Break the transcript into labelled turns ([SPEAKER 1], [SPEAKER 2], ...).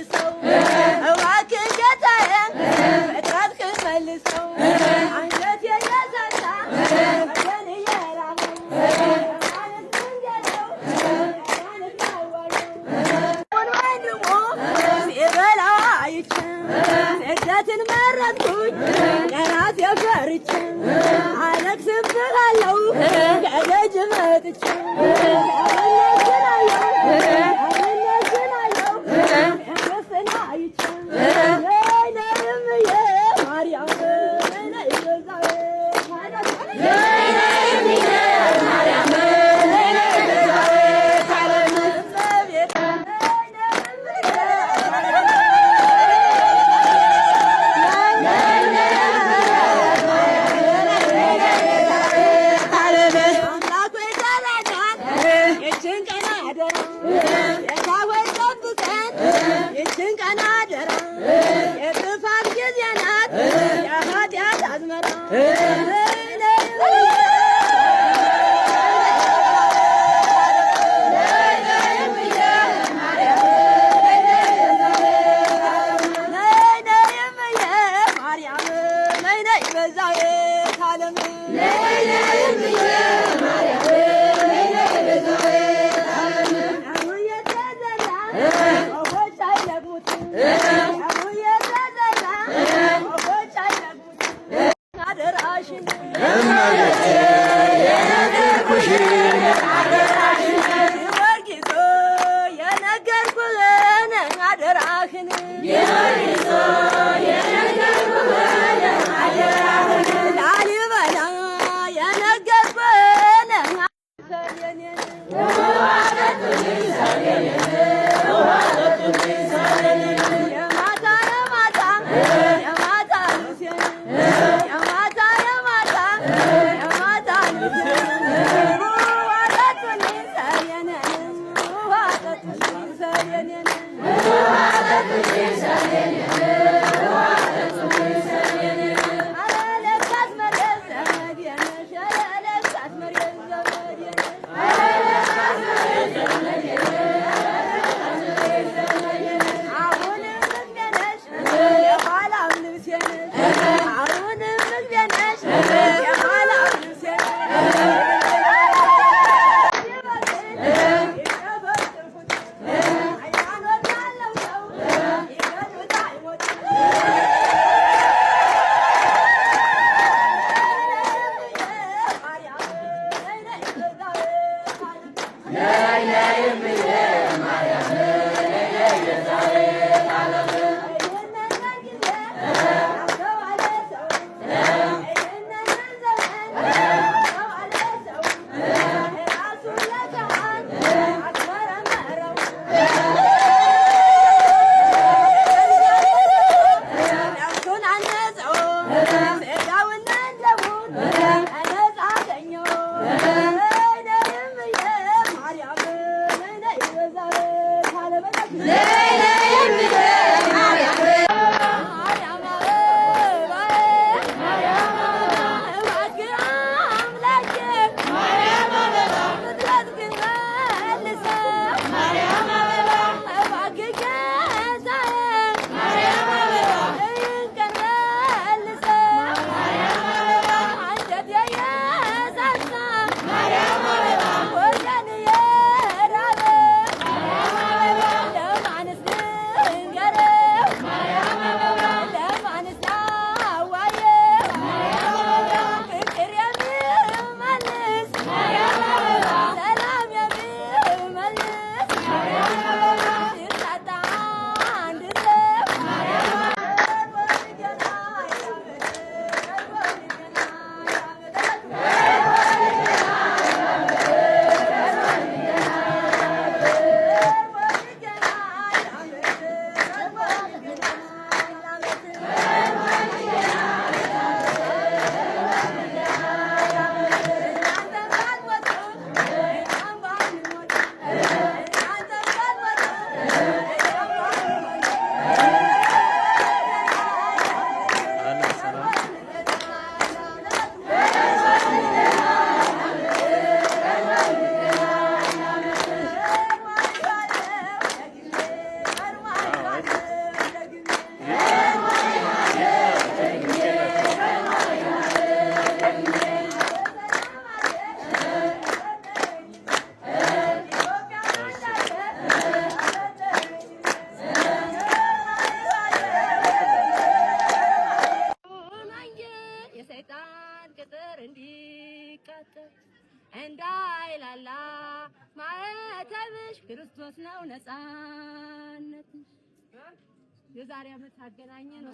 [SPEAKER 1] መልሰው፣ እባክህ ጌታዬ ፍጥረትህን መልሰው። አንጀቴ እየሳሳ ወገን እየራበው ማለት መንገደው ማለት ማዋየው ወንድሙ ሲበላ አይቼ ስደትን መረጥኩኝ ለራሴ ፈርቼ አለቅስብሃለሁ ከደጅ መጥቼ አመሰግናለሁ አመሰግናለሁ መንግስትን አይቼ ነይ ነይ እምዬ ማርያም ነይ ቤዛዊት ነይ ነይ እምዬ ማርያም ነይ ነይ ቤዛዊት ዓለም እመቤት ነይ ነይ እምዬ ማርያም ነይ ነይ አምላክ ሆይ ተረዳን፣ ይህችን ቀን አደራ። ጌታ ሆይ ጠብቀን፣ ይህችን ቀን አደራ። የጥፋት ጊዜ ናት የኃጢአት አዝመራ። ነይ ነይ ነይ ነይ እምዬ ማርያም ነይ ነይ ቤዛዊተ ዓለም ነይ ነይ እምዬ ማርያም ነይ ነይ ቤዛዊተ ዓለም። ደሙ የተዘራ ወፎች አይለቅሙትም፣ ደሙ የተዘራ ወፎች አይለቅሙትም። አደራሽን
[SPEAKER 2] የነገርኩሽን
[SPEAKER 1] ጊዮርጊስ የነገርኩህን አደራህን ላሊበላ የነገርኩህን ሰሌኔን የማታ የማታ የማታ ልብሴን የማታ የማታ የማታ ልብሴን ውሃ ጠጡልኝ ሰሌኔን ውሃ ጠጡልኝ ሰሌኔን ኧረ ለካስ መሬት ዘመዴ ነሽ ኧረ ለካስ መሬት ዘመዴ ነሽ አሁንም ምግቤ ነሽ የኋላም ልብሴ ነሽ አሁንም ምግቤ ነሽ የኋላም ልብሴ ነሽ። ሃይማኖት ያለው ሰው ይገዱት አይሞትም። ማርያም ነይ ነይ ቤዛዊተ ዓለም ይህንን ጊዜ ያስተዋለ ሰው ይህንን ዘመን ያስተዋለ ሰው ራሱን ለካህን አስመረመረው። ነፍሱን አነጸው ሥጋውና ደሙን ነፃ አገኘው። ነይ ነይ እምዬ ማርያም ነይ ነይ ቤዛዊተ ዓለም ነይ ነይ እምዬ ማርያም ማርያም አበባዬ እባክህ አምላኬ ፍጥረትህን መልሰው እባክህ ጌታዬ ይህን ቀን መልሰው። አንጀቴ እየሳሳ ወገን እየራበ ለማን ቅጥር እንዲቃጠል እንዳይላላ ማዕተብሽ ክርስቶስ ነው ነፃነትሽ። የዛሬ ዓመት አገናኘን።